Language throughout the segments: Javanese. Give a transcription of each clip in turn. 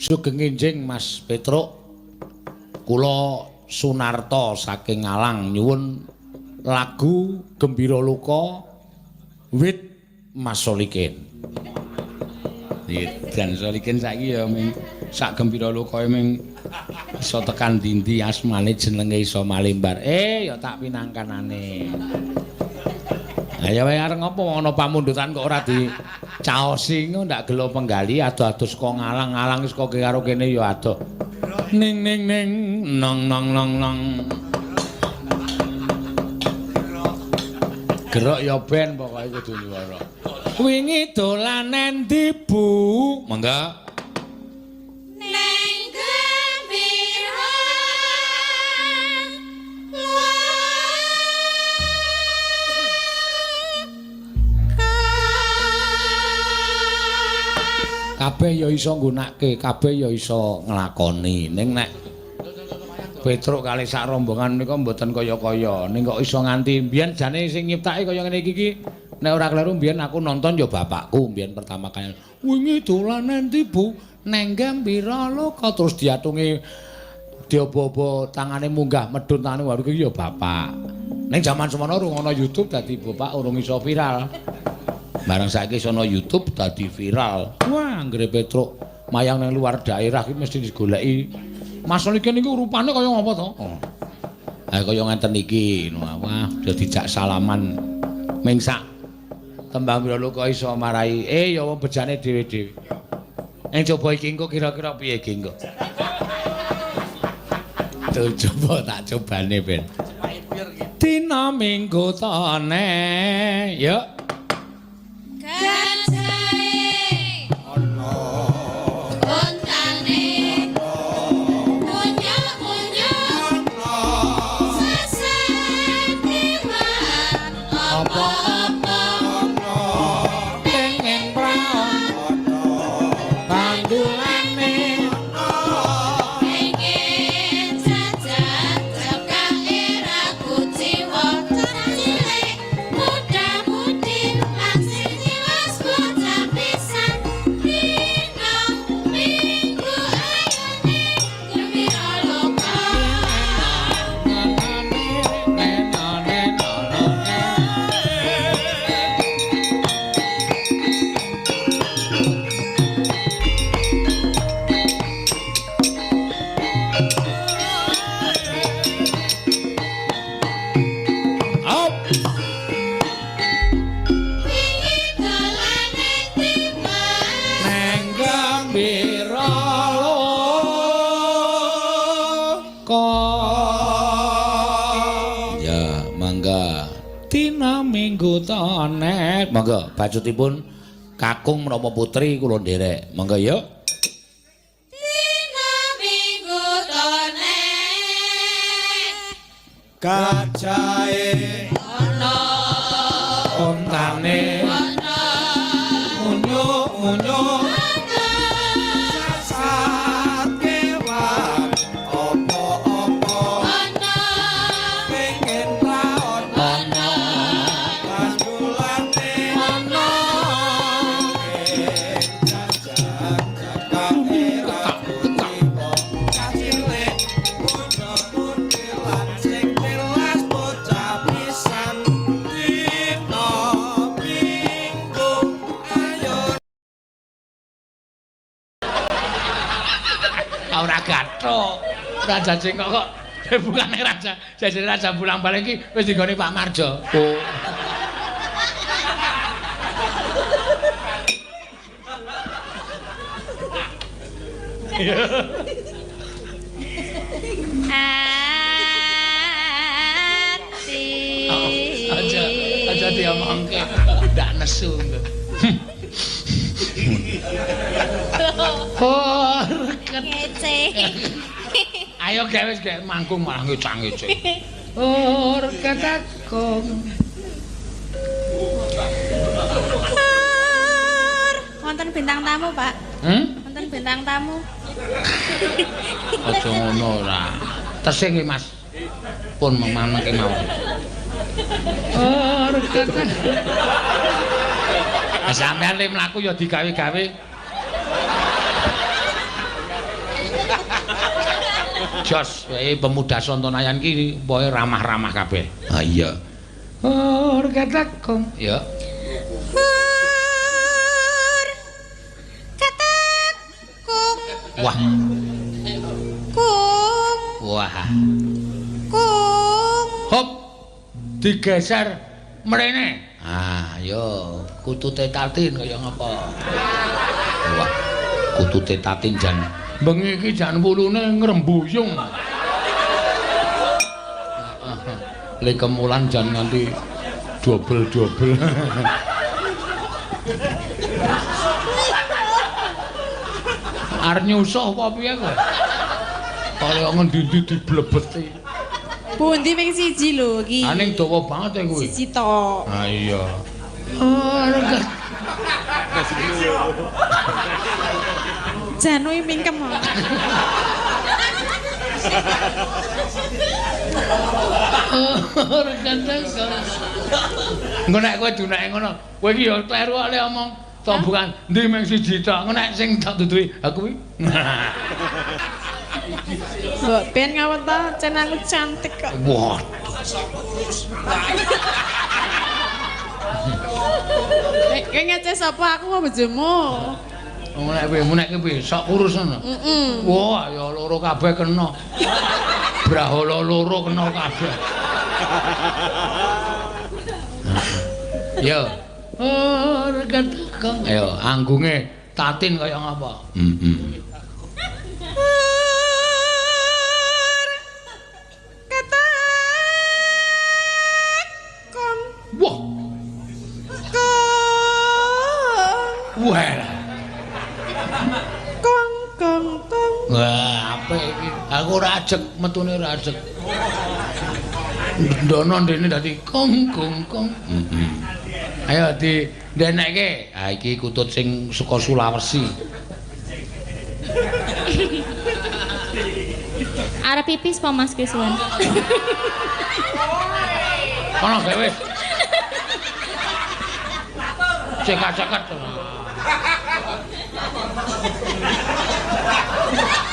Sugeng enjing Mas Petruk. Kula Sunarto saking Ngalang nyuwun lagu Gembira Loka wit Mas Solikin. Dan Solikin saiki ya ming sak Gembira Loka ming iso tekan dindi asmane jenenge iso malimbar. Ya tak pinangkanane. Ayo wae arep ngopo ana pamundutan kok ora dicaosi ngono ndak gelo penggali ado-ado saka ngalang-alang saka karo kene ya adoh. Ning ning ning nong nong nong nong. Gerok ya ben pokoke kudu nyuwara. Wingi dolan endi Bu? Mangga. Neng gembira Kabeh ya iso nggunakake, kabeh ya iso nglakoni. Ning nek Petruk kalih sak rombongan menika mboten kaya-kaya. Ning kok iso nganti mbiyen jane sing nyiptake kaya ngene iki iki nek ora kleru mbiyen aku nonton ya bapakku mbiyen pertama kali. Wingi dolan endi Bu? Neng Gembira Loka terus diatungi diobo-obo tangane munggah medhun tangane waru iki ya bapak. Ning jaman semono urung ana YouTube dadi bapak urung iso viral. Bareng saiki sono YouTube dadi viral. Wah, anggere Petruk mayang nang luar daerah iki mesti digoleki. Mas Solikin niku rupane kaya ngapa to? Oh. Ha kaya ngenten iki. Wah, dijak salaman ming sak tembang Wiraloka iso marai. Ya wong bejane dhewe-dhewe. Ning coba iki engko kira-kira piye iki engko? Tuh coba tak cobane ben. Dina Minggu tone. Yuk. Gajahe ana ontane unyak-unyak sesetiwan apa-apa Pengen praon bandulane pengen jajan cekake ra kuciwa cah cilik muda-mudi lan sing tiwas bocah pisan dina Minggu ayone Gembira Loka. Op. Wingi dolan ning ndi Mas? Neng Gembira Loka. Ya, mangga. Dina Minggu tone. Mangga bacutipun kakung menapa putri kula nderek. Mangga yuk. Dina Minggu tone Gajahe ana Ontane ana unyu-unyu sasat kewan apa-apa ana pengen praon ana bandulane ana jajan cekake ra kuciwa cah cilik muda-mudi lan sing tilas bocah pisan dina Minggu ayo. Ora gathuk. Raja Jengkok kok bukane raja, jajane raja pulang-balik iki wis dinggone Pak Marjo. Oh. Ati. Aja aja diomongke. Ndak nesu. Oh, reket. Ngece. Ayo gawe wis gawe manggung malah ngecang-ngece. Oh, reket akung. Wonten bintang tamu, Pak. Hmm? Wonten bintang tamu. Aja ngono ora. Tesih nggih, Mas. Pun memangke mawon. Oh, reket. Sampeyan le mlaku ya digawe-gawe. Jos, kowe pemuda Sontonayan ki pokoke ramah-ramah kabeh. Ha iya. Ur katakung. Ya. Ur katakung. Wah. Kung. Wah. Kung. Hop. Digeser mrene. Ah, yo kutute Tatin kaya ngapa. Wah, kutute Tatin jan bengi iki jan wulune ngrembuyung. Le kemulan jan nganti dobel-dobel. Arep nyusuh apa piye kowe? Kaya ngendi-endi diblebeti. Pundi ping 1 lho iki. Ah ning dawa banget e kuwi. Siji tok. Ah iya. Jan kuwi mingkem. Ora ganteng. Engko nek kowe dunake ngono, kowe iki ya kleru kok le omong. Tombokan ndi mung siji tok. Engko nek sing tak duduhi, ha kuwi. Mbok ben ngawon ta, cen aku cantik kok. Waduh. Kowe ngece sapa aku apa bojomu? Wong nek kowe nek piye sok kurus ngono. Heeh. Wah, ya loro kabeh kena. Brahala loro kena kabeh. Yo. Ora katekong. Ayo anggunge Tatin kaya ngapa? Heeh. Katekong. Wah. Kong. Wah. Kong kong kong. Wah, apik iki. Aku ora ajeg, metune ora ajeg. Ndono ndene dadi kong kong kong. Heeh. Ayo di ndenekke. Ha iki kutut sing saka Sulawesi. Arep pipis po Mas Kiswan? Kono gawe wis. Cekat-cekat.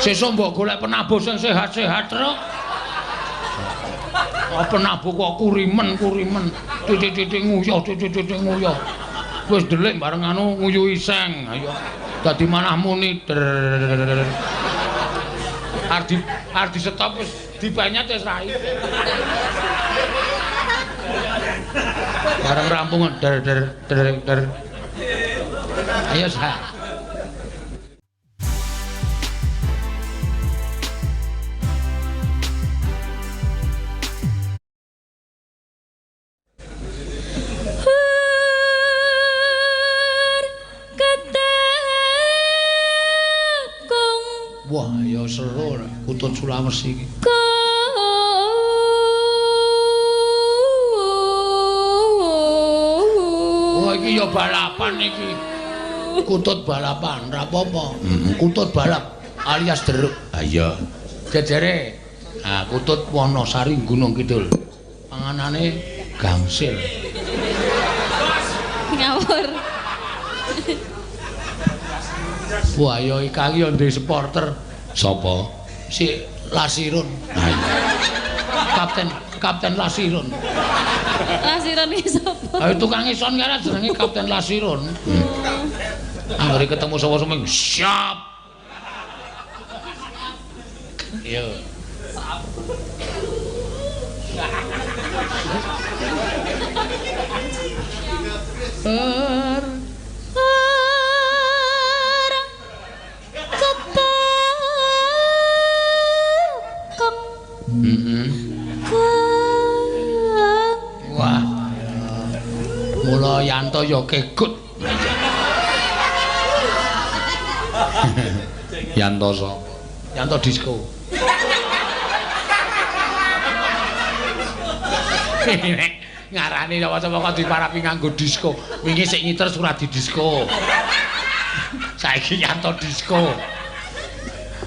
Sesuk mbok golek penabuh sing sehat-sehat, Truk. Oh, penabuh kok kurimen-kurimen, titik-titik nguyuh, titik-titik nguyuh. Wis delik bareng anu nguyuhi seng. Ayo dadi manah muni. Arep di stop wis dipenyet wis rai. Bareng rampung der der der der. Ayo sa. Wah, ya seru kutut Sulawesi iki. Wah, iki ya balapan iki. Kutut balapan, ora apa-apa. Kutut balap alias deruk. Ha iya. Jejere. Ah, kutut Wonosari Gunung Kidul. Panganane gangsil. Ngawur. Wah, ya iki ya duwe supporter. Sapa? Si Lasirun. Ha iya. Kapten Lasirun. Lasirun iki sapa? Ha tukang ison kare jenenge Kapten Lasirun. Anggere ketemu sapa-sapa siap. Iya. Wah. Mula Yanto ya kegut. Yanto sapa? Yanto disco. Ngarani sapa-sapa kok diparapi nganggo disco. Wingi sik ngiter Suradi disco. Saiki Yanto disco.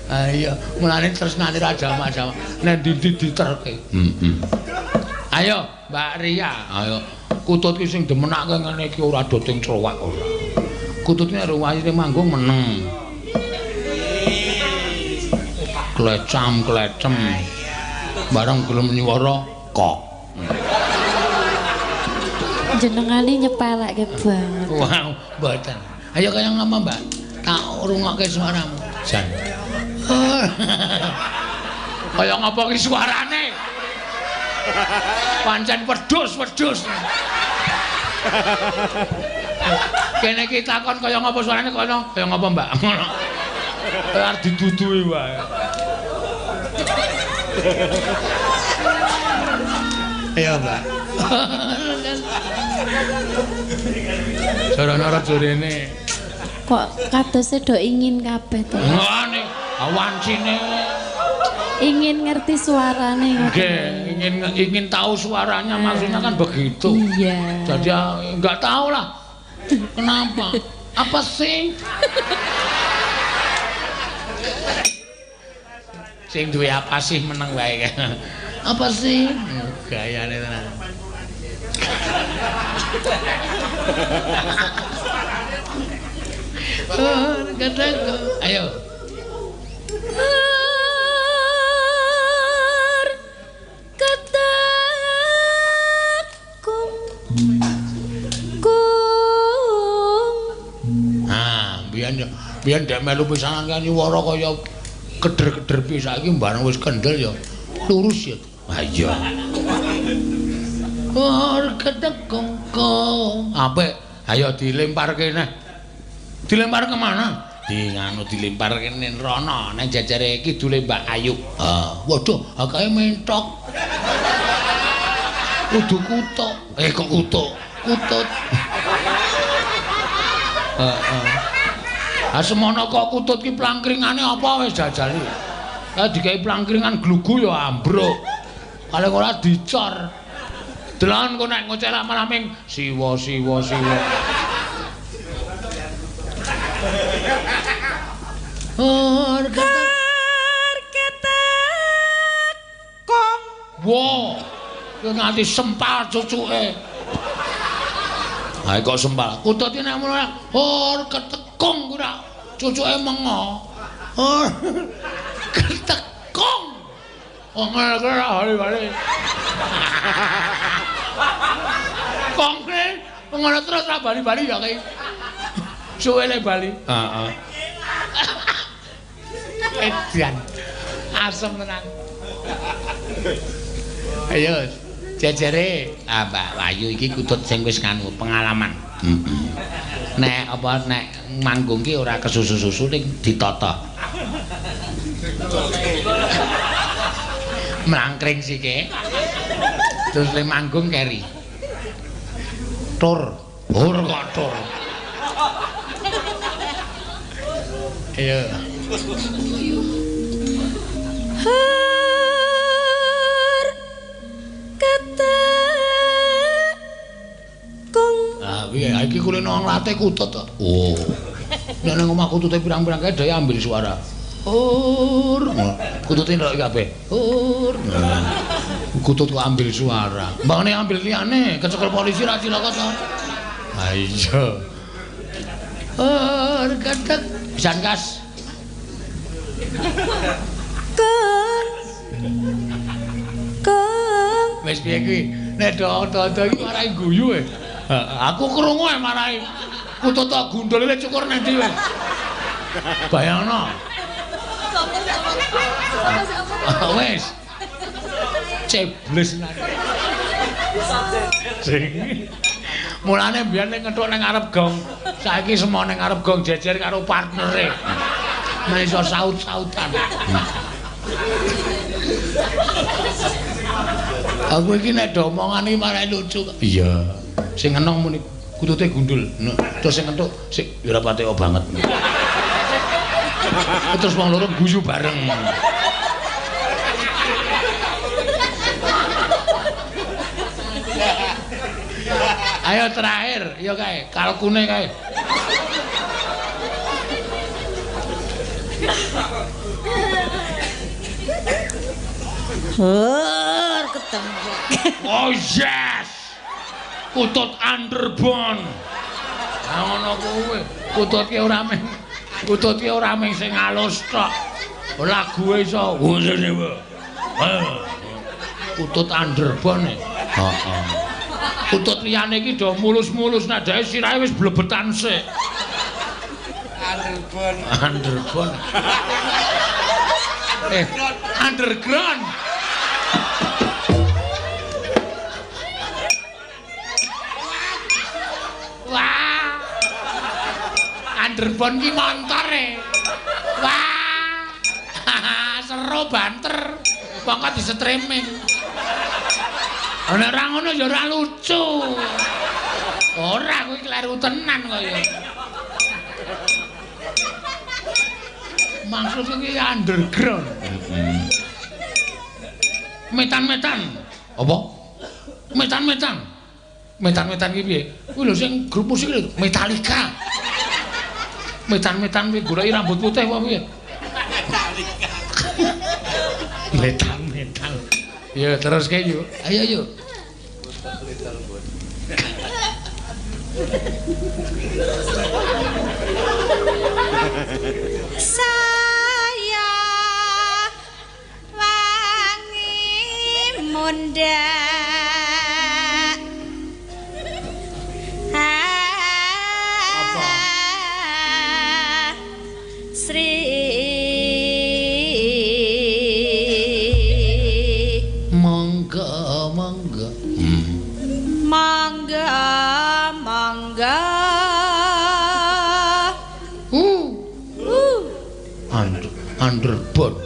Ah iya, mulane tresnane ra jamak-jamak. Nek ndi-ndi diterke. Heeh. Ayo, Mbak Ria. Ayo. Kutut ki sing demenake ngene iki ora doting crowak ora. Kutut ki nek wayine manggung meneng. Klecam klecem. Bareng gelem nyuwara kok. Jenengane nyepelekke banget. Wow, mboten. Ayo kaya ngapa, Mbak? Tak rungokke suaramu. Jan. Kaya ngapa ki suarane? Pancen wedhus-wedhus. Kene iki takon kaya ngapa suarane kaya kaya ngapa, Mbak? Ngono. Arep diduduhi wae. Ayo, Mbak. Sarana rajurene. Kok kadose do ingin kabeh to? Ngene wancine. Ingin ngerti suarane ngoten. Nggih, ingin tahu suaranya maksudnya kan begitu. Iya. Jadi enggak tahu lah. Kenapa? Apa sih? Sing duwe apa sih meneng wae. Apa sih? Gayane tenan. Ayo. Ketekung kung. Ah, biyen ndek melu pisanan kan nyuwara kaya keder-keder piye saiki bareng wis kendel ya lurus ya. Ha iya. Ketekung kung. Apik. Ayo dilempar kene. Dilempar kemana? Di nganu dilempar kene rono nang jajare kidule Mbak Ayu. Ah, waduh, akeh mentok. Kudu kutuk. Eh kok kutuk? Kutut. Heeh. Ah semono kok kutut ki plangkringane apa wis jajali. Lah dikai plangkringan glugu ya ambruk. Paling ora dicor. Delon kok nek ngoceh lak malah ming siwa siwa siwa. Ketekung. Wo, yo nganti sempal cucuke. Ha kok sempal. Kutut iki nek ngono or ketekung ku ora cucuke mengo. Or ketekung. Oh ngono kuwi ora bali-bali. Kongkre ngono terus ora bali-bali ya ki. Suwele bali. Heeh. Edan. Asem tenan. Ayo jejere. Ah Mbak Wahyu iki kutut sing wis nganu pengalaman. Heeh. Nek apa nek manggung ki ora kesusu-susu ning ditata. Mlangkring sike. Terus le manggung keri. Tur, hur kok tur. Ayo. Har ketekung. Ah, piye iki kulino wong late kutut to. Oh. Nek nang omah kutute pirang-pirang kae dhewe ambil suara. Hur. Kutute ndelok kabeh. Hur. Kutut kok ambil suara. Mbangane ambil liyane, kecekel polisi ra cilaka to. Ha iya. Hur ketek pisan kas. Kung. Kung. Wis piye kuwi? Nek do-do iki marai guyu e. Aku krungu e marai. Kutut tok gundul le cukur nang ndi wis. Bayangno. Wis. Cebles nang. Sing. Mulane mbiyen nek ngethuk nang ngarep gong, saiki semono nang ngarep gong jejer karo partnere. Men iso saut-sautan. Aku iki nek do omongan iki marai lucu. Iya. Sing enom muni kutute gundul. Terus sing entuk sik ya ora pateka banget. Terus wong loro guyu bareng. Ayo terakhir, ya kae, kalkune kae. Hur ketemu. Oh yes. Kutut underbone. Ha ngono kuwi. Kutut ki ora mung sing alus tok. Lague iso. Utut underbone. Heeh. Utut liyane iki do mulus-mulus nek dhek sirahe wis blebetan sik. Underbone. Underbone. Underground. Wah. Underbone ki montor e. Wah. Seru banter. Pokok di streaming. Nek ora ngono ya ora lucu. Ora kuwi kleru tenan kaya. Maksud iki underground. Metan-metan. Apa? Metan-metan. Metan-metan ki piye? Kuwi lho sing grup musik lho, Metallica. Metan-metan kuwi goleki rambut putih apa piye? Metallica. Metan-metan. Ya teruske yuk. Ayo yuk. Saya wangi mundhak. Apa? Sri Monggo, monggo. Monggo, monggo. Underbone.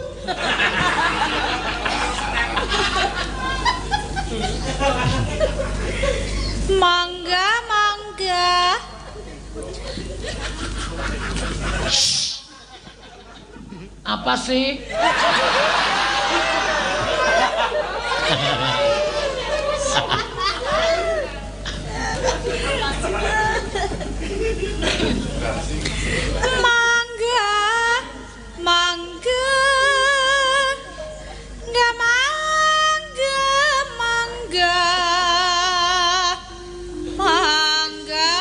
Monggo, monggo. Apa sih? Mangga, mangga, enggak mangga, mangga, mangga.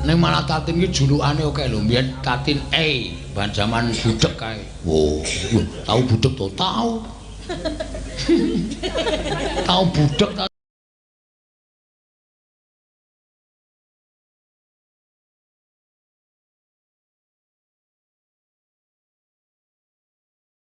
Ning malah Tatin ki julukane akeh lho, mbiyen Tatin E, ban jaman budhek kae. Wo, tau budhek to? Tau. Tau budhek ta.